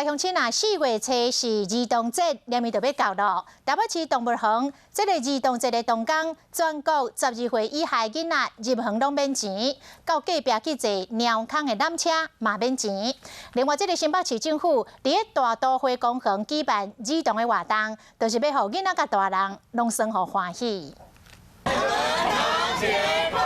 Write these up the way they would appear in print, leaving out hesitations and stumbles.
鄉親啊，4月初是兒童節，連綿就欲到囉。台北市動物園這个兒童節的當天，全國12歲以下囡仔入園攏免錢，到隔壁去坐貓空的纜車嘛免錢。另外，這个新北市政府佇咧大都會公園舉辦兒童的活動，就是欲予囡仔佮大人攏耍予歡喜。兒童節快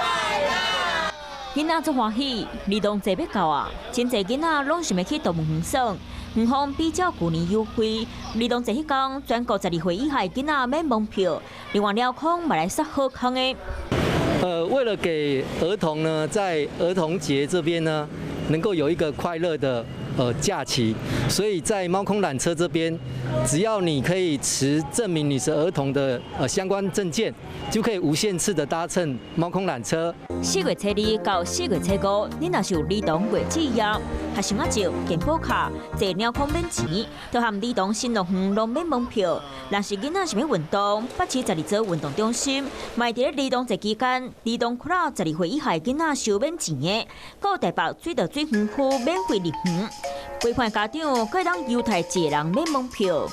樂！囡仔足歡喜，兒童節欲到啊！真濟囡仔攏想欲去動物園耍。園方比照舊年優惠，兒童節彼工，全國12歲以下囡仔免門票，另外貓空嘛來殺好康的。為了給兒童呢，在兒童節這邊呢，能夠有一個快樂的假期，所以在貓空纜車這邊，只要你可以持證明你是兒童的相關證件，就可以無限次的搭乘貓空纜車。4月初2到4月初5，你若是有兒童月子頁、學生證、健保卡、坐貓空免錢，就含兒童新樂園攏免門票。若是囡仔想欲運動，北市十二座運動中心，嘛佇咧兒童節期間，兒童窟仔12歲以下囡仔收免錢的，閣有台北水道水園區免費入園，陪伴家長閣會當優待一個人免門票。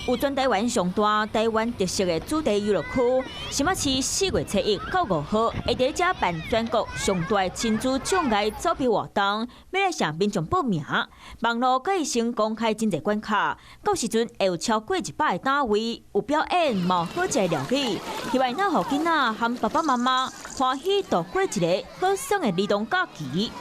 有全台灣上大台灣特色的主題遊樂區，新北市4月初1到5號，會佇咧遮辦全國上大親子障礙走避活動，欲來向民眾報名。網路閣會先公開真濟關卡，到時陣會有超過100個單位有表演、嘛有好食的料理，希望能予囡仔和爸爸媽媽歡喜度過一个好耍的兒童假期。